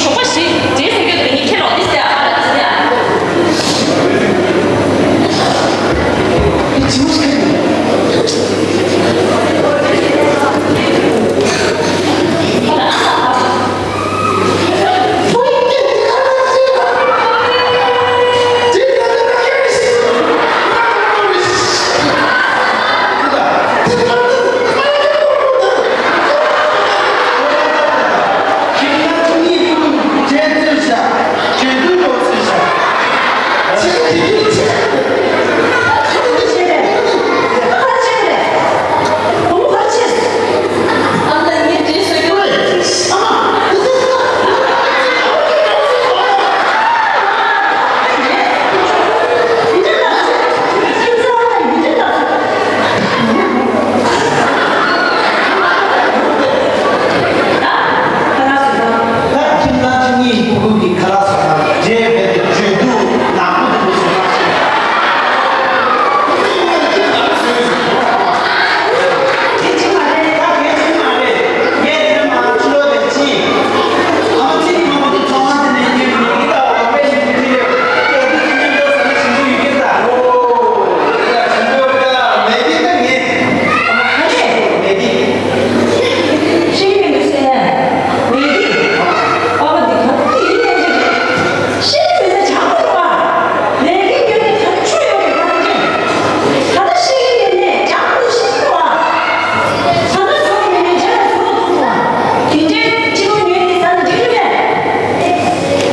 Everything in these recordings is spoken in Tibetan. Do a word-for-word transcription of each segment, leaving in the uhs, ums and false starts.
གྲོགས་པོ་ཞིག་འདྲེས་ཟེར་གྱི་འདུག་ངས་ཁྱེད་ལོག་འདི་ཟེར་ཨ་ལ་འདི་ཟེར་ཨ། ད་ཁྱིམ་ཚང་གཅིག་གཉིས་ཕྲུ་གུ་གི་ཁ་ལག་བཟོ་ན་རྗེས་མེད་དུ་བརྗོད་དུ་ནག་པོ་དུ་བཟོ་ན། དེ་གཅིག་མ་རེད། ད་གལ་ཆེན་མ་རེད། ངས་དེ་མ་ཕྱི་ལོགས་ནས་ཕྱིན། ཨ་མ་ཚེ་རིང་མ་མོ་དེ་ཚོང་ཁང་དེ་ནས་ཉོས་ནས་ཀི་ཏ་འོ་མའི་ཞིག་ཏུ་ཁྲིད་ཡོད། སྐྱོ་དུས་ཚེ་རིང་ལོ་ཟ་ན་ཞིམ་པོ་ཡོད་ཀི་ཏ། ཨོ། ཡ་ཞིམ་པོ་ཡོད་ཀི་ཏ། མེད་ཀི་ཏ་ངས། ཨ་མ་ཁ་ཤས་མེད་ཀི། ཤེས་ཀྱི་མི་འདུག་ཟེར་ན། མེད་ཀི། པ་པ་འདི་ག་པར་ཡིན་ནས་ཀྱི། ཤེས་ཀྱི་མི་འདུག་བྱང་བུ་རུ་བ། མེད་ཀི་ཡོད་ནི་ག་ཆུ་ཡོད་ཀྱི་ག་ཅན། ད་ལྟ་ཤེས་ཀྱི་ཡོད་ནས་བྱང་བུ་ཤེས་ཀྱི་བ། ད་ལྟ་བཟོ་གི་མེད་ནས་རྗེས་ལ་བཟོ་དགོས་འདུག་བ། དེ་འདྲའི་སྤྱི་བོ་ཉོས་ཏེ་ཟ་ན་འགྲིག་གི་མེད།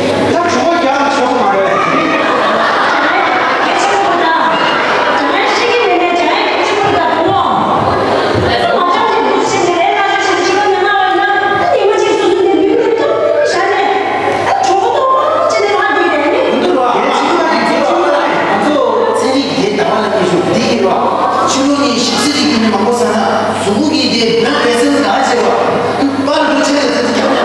ད་གྲོད་ཁོག་རྒྱགས་ཤོག་མ་རེད། ཕྱི་ལོགས་ནས་ཞིབ་ཚིལ་རིགས་ཀྱི་ནི་མང་པོ་ཟ་ན་གཟུགས་པོ་གི་ཞིབ་ཚིལ་རིགས་ཀྱི་ནི་མང་པོ་ཟ་ན་གཟུགས་པོ་གི་དེ་བོད་ཀྱི་སེམས་དགའ་བྱེད་པ། པར་འདུ་ཆེ་ཡོད་ཚད་ཀྱང་། དེ་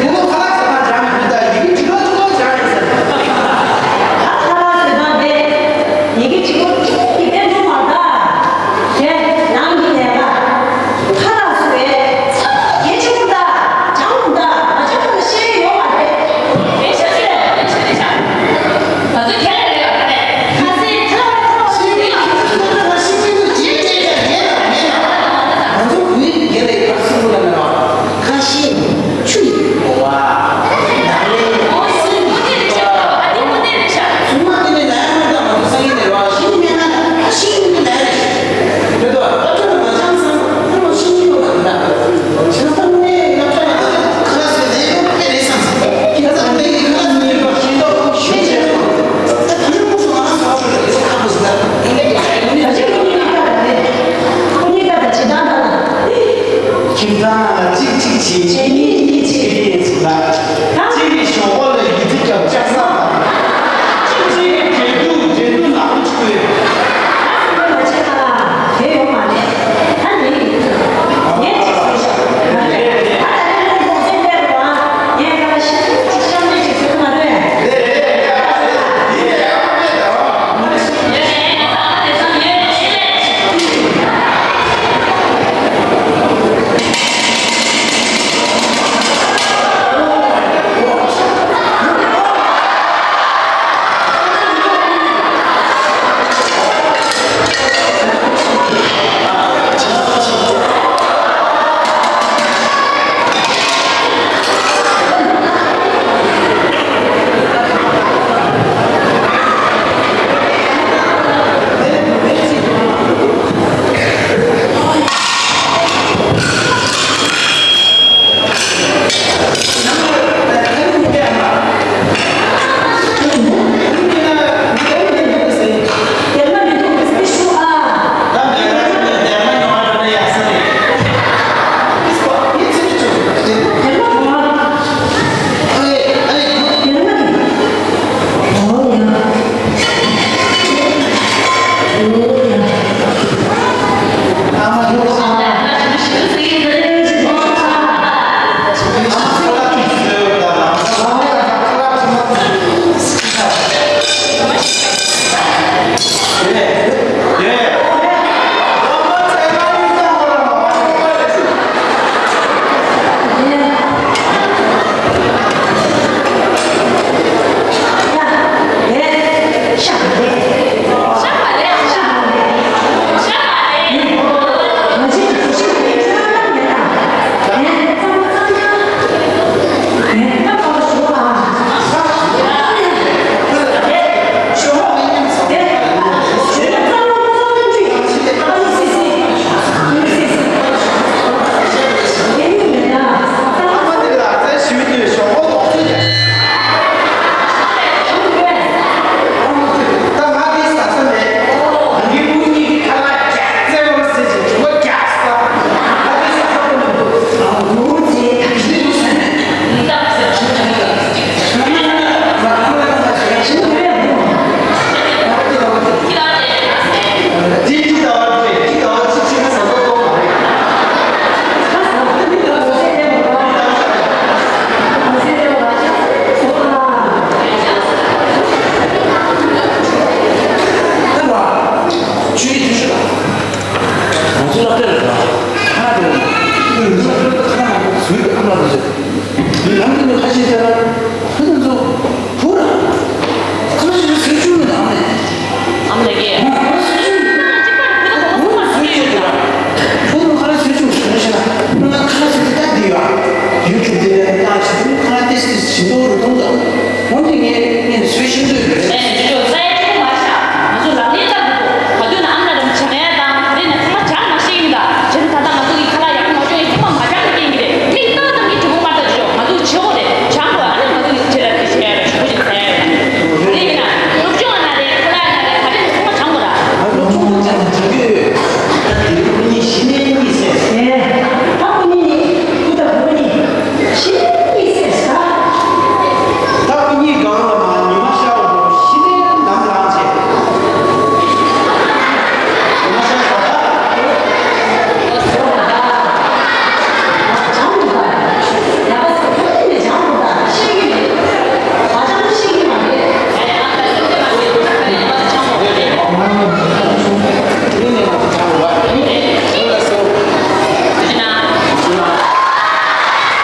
ནོ་ཁ་ལག་ཟ་ན་སྦྱང་མི་འདུག་ད་ཡི་གེ་གཅིག་ལོ་གཅིག་ལོ་སྦྱང་ཡོད་ཟེར། ད་ཁ་ལག་ཟ་ན་དེ་ཡི་གེ་གཅིག་ལོ་གཅིག་གི་དེ་འདུག་མ་ད། དེ་ནང་གི་ནས་ལ། ཁ་ལག་བཟོ་བའི་ཚབ་གལ་ཆེན་པོ་དང་སྦྱང་དགོས་དང་མ་སྦྱང་དགོས་ལ་བཤད་ཀྱི་ཡོད་མ་རེད། དེ་ཤ་ཚ་རེད། དེ་ཤ་ཚ་རེད་ཤ། ང་ཚོ་ཁྱེད་རང་རེད་པ་ཁ་ནས། ཁ་སེང་ཁ་ལག་ཁ་ལག་ཤེས་ཀྱི་ཡོད་ལ། ང་ཚོ་བོད་ཡིག་རྒན་ལགས་ཡིན་ན་ང་ཚོ་བོད་ཡིག་རྒན་ལགས་ཡིན་པ་སུ་ལ་མེད་པ། ཁ་ཤས་ཆུ་ཡིས་བོ་བ། ལག་ལེན་སེམས་ཀྱི་བ། ཚུལ་མ་དེ་ནི་ལ་ཡང་མི་འདྲ་མ་དུ་སང་ཡིན་ནས་བ་ཤིང་མེད་ན་ཤིང་མི་ལ་ཡང་རེད། མེད་དོ་ཨ་ཁུ་ལ་མ་ཅང་སང་ཁུ་མ་ཤིང་མི་ལ་མི་འདྲ། ཤིང་སང་ནས་ཡག་ཆ་ཡག་ཆ་ཁ་ལ་སེ་ལས་ཡོད་པས་རེད་སང་སེ་ཁྱེད་ཚང་ལས་ཡིན་ཁ་ལ་སེ་ཡོད་པ་ཤིང་ཏོག་ཤིང་ཆེ་རེད། ད་ཁུ་མོ་སུ་ང་སོགས་ཤོད་རེད་ཁ་པོ་སི་ད། ཁྱིམ་ཚང་ལ་གཅིག་གཅིག་བྱེད། བྱེད་གཉིས་གཉིས་བྱེད། བྱེད་གཉིས་བྱེད་ཟེར་ལ། གཅིག་གིས་ཞོགས་པ་ལ་ཡི་ཙི་རྒྱབ་ལྕགས་ཟ། གཅིག་གིས་འབྲས་ཐུག་འབྲས་ཐུག་ནག་པོ་ཆུ། ད་སུ་མ་བྱེད་ཨ། དེ་ཡོད་མ་རེད། ད་ངས་ཡི་ཙི་ངས་གཅིག་ཟེར་ཤག་ད་ད་ལན་ཁོང་ཚོ་སེམས་པས་རུང་ཨ། ངས་ད་ལ་ཤི་ཚུལ་གཅིག་གཤམ་ནས་གཅིག་ཟེར་གི་མ་རེད། ཚུར་ལ་སྤྲད་ལ་དང་། ཁ་དང་། ཁོས་ནུ་ལ་སྤྲད་ཁ་ནང་ཚུལ་གྱི་ཨ་མ་དང་ཟེར། ཡང་དེ་ནི་ཁ་ཤས་བྱས་ན།